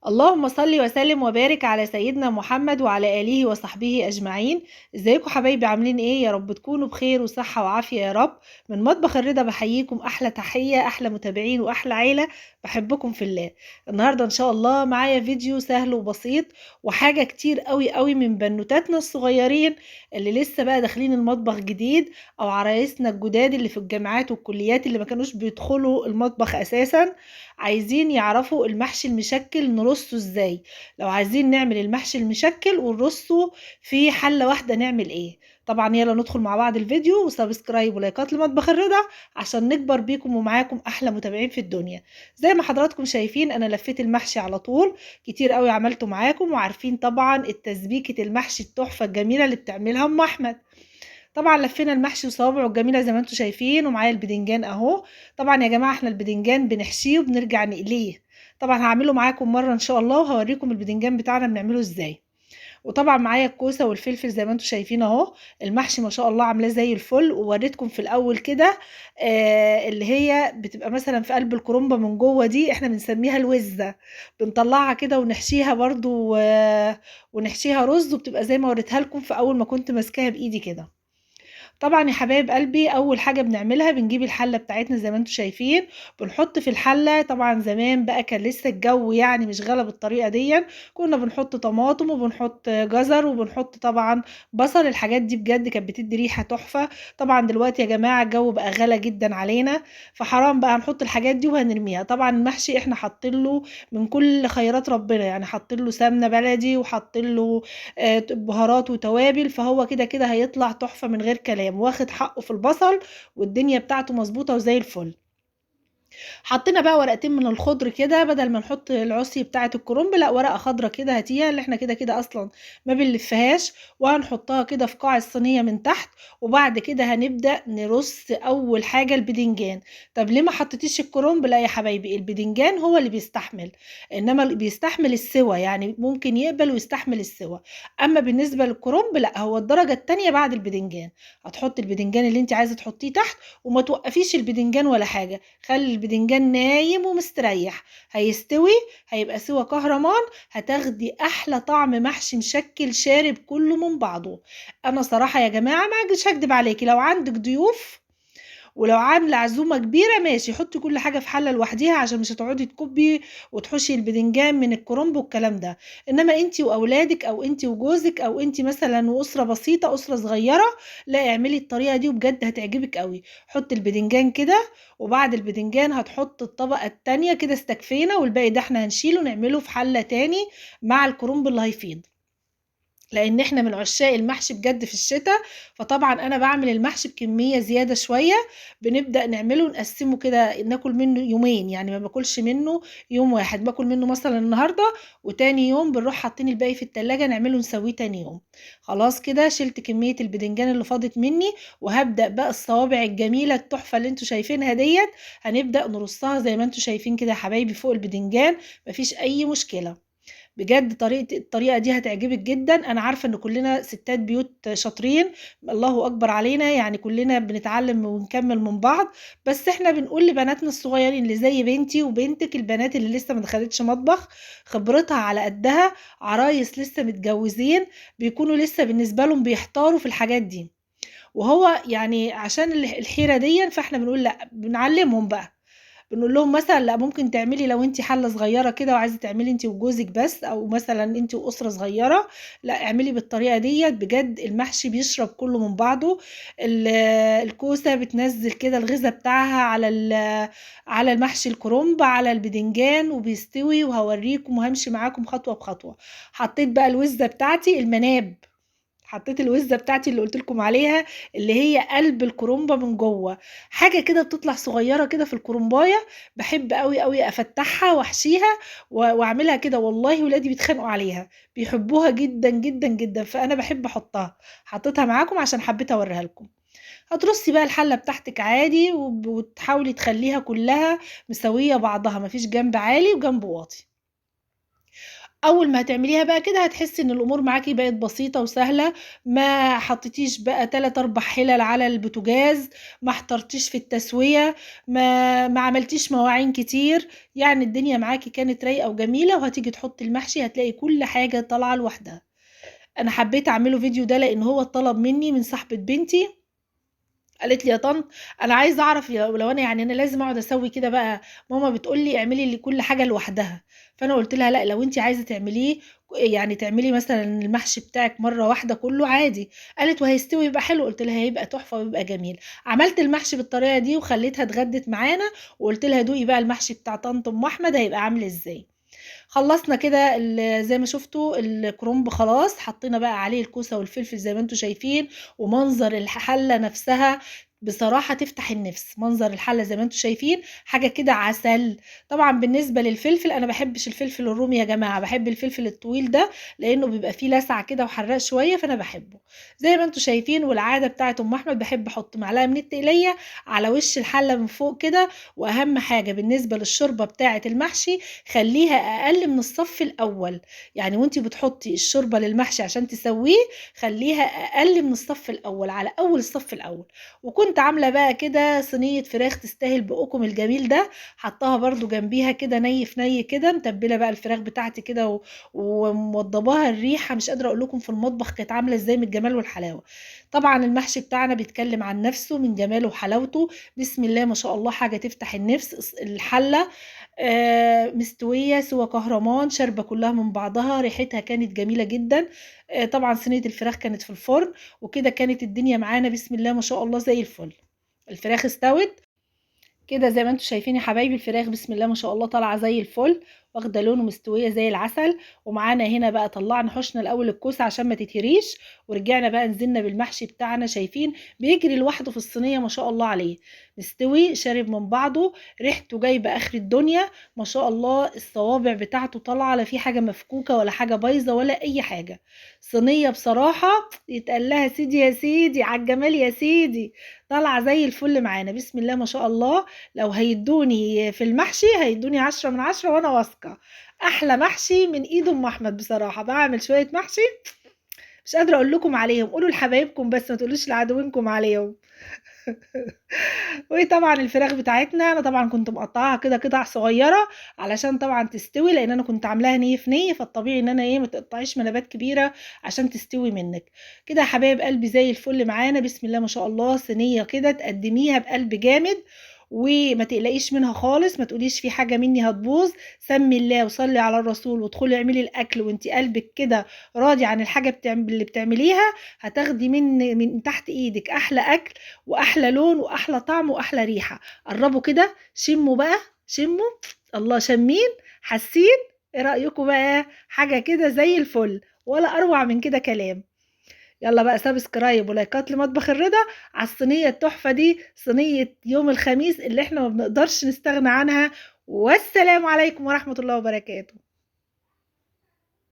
اللهم صل وسلم وبارك على سيدنا محمد وعلى آله وصحبه أجمعين. ازيكم حبايبي، عاملين ايه؟ يا رب تكونوا بخير وصحة وعافية يا رب. من مطبخ الرضا بحييكم أحلى تحية، أحلى متابعين وأحلى عيلة، بحبكم في الله. النهاردة إن شاء الله معايا فيديو سهل وبسيط وحاجة كتير قوي قوي من بنوتاتنا الصغيرين اللي لسه بقى داخلين المطبخ جديد، أو عرايسنا الجداد اللي في الجامعات والكليات اللي ما كانوش بيدخلوا المطبخ أساسا، عايزين يعرفوا المحشي المشكل نرصه ازاي. لو عايزين نعمل المحشي المشكل ونرصه في حلة واحدة نعمل ايه؟ طبعا يلا ندخل مع بعض الفيديو، و subscribe ولايكات لمطبخ الرضا عشان نكبر بيكم ومعاكم احلى متابعين في الدنيا. زي ما حضراتكم شايفين انا لفيت المحشي على طول، كتير قوي عملته معاكم، وعارفين طبعا التسبيكة المحشي التحفة الجميلة اللي بتعملها ام احمد. طبعا لفينا المحشي وصوابعه الجميلة زي ما انتم شايفين، ومعايا البدنجان اهو. طبعا يا جماعة احنا البدنجان بنحشيه وبنرجع نقليه، طبعا هعمله معاكم مرة ان شاء الله وهوريكم البدنجان بتاعنا بنعمله ازاي. وطبعا معايا الكوسه والفلفل زي ما انتم شايفين اهو. المحشي ما شاء الله عاملاه زي الفل، ووريتكم في الاول كده اللي هي بتبقى مثلا في قلب الكرنبه من جوه، دي احنا بنسميها الوزه، بنطلعها كده ونحشيها برضو ونحشيها رز، وبتبقى زي ما وريتها لكم في اول ما كنت ماسكاها بايدي كده. طبعا يا حبايب قلبي اول حاجة بنعملها بنجيب الحلة بتاعتنا زي ما انتم شايفين، بنحط في الحلة. طبعا زمان بقى كان لسه الجو يعني مش غلا بالطريقة دي، كنا بنحط طماطم وبنحط جزر وبنحط طبعا بصل، الحاجات دي بجد كانت بتدي ريحه تحفة. طبعا دلوقتي يا جماعة الجو بقى غلا جدا علينا، فحرام بقى هنحط الحاجات دي وهنرميها. طبعا المحشي احنا حاطين له من كل خيرات ربنا، يعني حاطين له سمنه بلدي وحاطين له بهارات وتوابل، فهو كده كده هيطلع تحفة من غير كلام، واخد حقه في البصل والدنيا بتاعته مظبوطة وزي الفل. حطينا بقى ورقتين من الخضر كده، بدل ما نحط العصي بتاعه الكرنب، لا ورقة خضرة كده هاتيها، اللي احنا كده كده اصلا ما بنلفهاش، وهنحطها كده في قاع الصينية من تحت. وبعد كده هنبدا نرص اول حاجة البدنجان. طب ليه ما حطيتيش الكرنب؟ لا يا حبايبي، البدنجان هو اللي بيستحمل، انما اللي بيستحمل السوى، يعني ممكن يقبل ويستحمل السوى. اما بالنسبة للكرنب لا، هو الدرجة التانية بعد البدنجان. هتحطي البدنجان اللي انت عايزه تحطيه تحت، وما توقفيش البدنجان ولا حاجة، خلي البدنجان نايم ومستريح، هيستوي، هيبقى سوى كهرمان، هتاخدي احلى طعم محشي مشكل شارب كله من بعضه. انا صراحة يا جماعة ما مش هكدب عليكي، لو عندك ضيوف ولو عامله عزومة كبيرة ماشي، حطي كل حاجة في حله لوحديها عشان مش هتقعدي تكبي وتحشي البدنجان من الكرنب والكلام ده. انما انتي واولادك او انتي وجوزك او انتي مثلا واسره بسيطة، اسره صغيرة، لا اعملي الطريقة دي وبجد هتعجبك قوي. حطي البدنجان كده، وبعد البدنجان هتحط الطبقة التانية كده، استكفينا، والباقي ده احنا هنشيله ونعمله في حله تاني مع الكرنب اللي هيفيض، لان احنا من عشاق المحشي بجد في الشتاء. فطبعا انا بعمل المحشي بكمية زيادة شوية، بنبدا نعمله ونقسمه كده، ناكل منه يومين، يعني ما باكلش منه يوم واحد، باكل منه مثلا النهارده وتاني يوم بنروح حاطين الباقي في التلاجة نعمله نسويه تاني يوم. خلاص كده شلت كمية البدنجان اللي فاضت مني، وهبدا بقى الصوابع الجميلة التحفة اللي انتوا شايفينها ديت هنبدا نرصها زي ما انتوا شايفين كده يا حبايبي فوق البدنجان، مفيش اي مشكلة. بجد الطريقة دي هتعجبك جدا. انا عارفه ان كلنا ستات بيوت شاطرين، الله اكبر علينا، يعني كلنا بنتعلم ونكمل من بعض، بس احنا بنقول لبناتنا الصغيرين اللي زي بنتي وبنتك، البنات اللي لسه ما دخلتش مطبخ، خبرتها على قدها، عرايس لسه متجوزين، بيكونوا لسه بالنسبة لهم بيحتاروا في الحاجات دي، وهو يعني عشان الحيرة دي، فاحنا بنقول لا، بنعلمهم بقى، بنقول لهم مثلا لا ممكن تعملي لو انت حله صغيرة كده وعايزه تعملي انت وجوزك بس، او مثلا انت واسره صغيرة، لا اعملي بالطريقة ديت. بجد المحشي بيشرب كله من بعضه، الكوسه بتنزل كده الغذاء بتاعها على المحشي الكرنب على البدنجان وبيستوي. وهوريكم وهمشي معاكم خطوة بخطوة. حطيت بقى الوزه بتاعتي المناب، حطيت الوزه بتاعتي اللي قلت لكم عليها اللي هي قلب الكرنبه من جوه، حاجة كده بتطلع صغيرة كده في الكرنبايه، بحب قوي قوي افتحها واحشيها واعملها كده، والله ولادي بيتخانقوا عليها، بيحبوها جدا جدا جدا، فانا بحب احطها. حطيتها معاكم عشان حبيت اوريها لكم. هترصي بقى الحلة بتاعتك عادي، وتحاولي تخليها كلها مسويه بعضها، مفيش جنب عالي وجنب واطي. اول ما هتعمليها بقى كده هتحسي ان الامور معاكي بقت بسيطة وسهلة، ما حطيتيش بقى 3 4 حلل على البوتاجاز، ما احترتيش في التسوية، ما عملتيش مواعين كتير، يعني الدنيا معاكي كانت رايقة وجميلة. وهتيجي تحطي المحشي هتلاقي كل حاجة طالعه لوحدها. انا حبيت اعمله فيديو ده لان هو طلب مني من صاحبه بنتي، قالت لي يا طنط انا عايزه اعرف لو انا يعني انا لازم اقعد اسوي كده بقى، ماما بتقول لي اعملي لي كل حاجة لوحدها. فانا قلت لها لا، لو انت عايزه تعمليه يعني تعملي مثلا المحشي بتاعك مرة واحدة كله عادي. قالت وهيستوي يبقى حلو؟ قلت لها هيبقى تحفة ويبقى جميل. عملت المحشي بالطريقة دي وخليتها اتغدت معانا، وقلت لها دوقي بقى المحشي بتاع طنط ام احمد هيبقى عامل ازاي. خلصنا كده زي ما شفتوا الكرنب خلاص، حطينا بقى عليه الكوسه والفلفل زي ما انتوا شايفين، ومنظر الحلة نفسها بصراحة تفتح النفس. منظر الحلة زي ما انتوا شايفين حاجة كده عسل. طبعا بالنسبة للفلفل انا بحبش الفلفل الرومي يا جماعة، بحب الفلفل الطويل ده لانه بيبقى فيه لسعه كده وحراق شوية، فانا بحبه زي ما انتوا شايفين. والعادة بتاعت ام احمد بحب احط معلقه من التقليه على وش الحلة من فوق كده. واهم حاجة بالنسبة للشوربه بتاعه المحشي خليها اقل من الصف الاول، يعني وانتي بتحطي الشوربة للمحشي عشان تسويه خليها اقل من الصف الاول، على اول الصف الاول. وكنت عامله بقى كده صينية فراخ تستاهل بقكم الجميل ده، حطاها برضو جنبيها كده ني في ني كده، متبله بقى الفراخ بتاعتي كده وموضباها. الريحة مش قادرة اقول لكم في المطبخ كانت عامله ازاي من الجمال والحلاوه. طبعا المحشي بتاعنا بيتكلم عن نفسه من جماله وحلاوته، بسم الله ما شاء الله، حاجة تفتح النفس. الحلة مستوية سوى كهرمان، شاربه كلها من بعضها، ريحتها كانت جميلة جدا. طبعا صينية الفراخ كانت في الفرن وكده، كانت الدنيا معانا بسم الله ما شاء الله زي الفل. الفراخ استوت كده زي ما انتم شايفين يا حبايبي، الفراخ بسم الله ما شاء الله طالعه زي الفل، واخده لون ومستويه زي العسل. ومعانا هنا بقى طلعنا حشنا الاول الكوسه عشان ما تتهريش، ورجعنا بقى نزلنا بالمحشي بتاعنا، شايفين بيجري لوحده في الصينية ما شاء الله عليه، مستوي شارب من بعضه، ريحته جايبه اخر الدنيا ما شاء الله، الصوابع بتاعته طالعه، لا في حاجة مفكوكه ولا حاجة بايظة ولا اي حاجة. صينية بصراحة يتقال لها سيدي يا سيدي على الجمال يا سيدي، طالعه زي الفل معانا بسم الله ما شاء الله. لو هيدوني في المحشي هيدوني 10 من 10 وانا واثقة. احلى محشي من ايد ام احمد بصراحة، بعمل شوية محشي مش قادرة اقول لكم عليهم، قولوا لحبايبكم بس ما تقولوش لعدوينكم عليهم. وطبعا الفراخ بتاعتنا انا طبعا كنت مقطعاها كده قطع صغيرة علشان طبعا تستوي، لان انا كنت عاملاها ني في ني، فالطبيعي ان انا ايه ما تقطعيش منابات كبيرة عشان تستوي منك كده يا حبايب قلبي. زي الفل معانا بسم الله ما شاء الله، صينية كده تقدميها بقلب جامد وما تقلقيش منها خالص، ما تقوليش في حاجة مني هتبوظ. سمي الله وصلي على الرسول وادخلي اعملي الاكل وانت قلبك كده راضي عن الحاجة اللي بتعمليها، هتاخدي من تحت ايدك احلى اكل واحلى لون واحلى طعم واحلى ريحه. قربوا كده شموا بقى، شموا الله، شمين حاسين، ايه رايكم بقى؟ حاجة كده زي الفل ولا اروع من كده كلام. يلا بقى subscribe ولايكات لمطبخ الرضا على الصينية التحفة دي، صينية يوم الخميس اللي احنا ما بنقدرش نستغنى عنها. والسلام عليكم ورحمة الله وبركاته.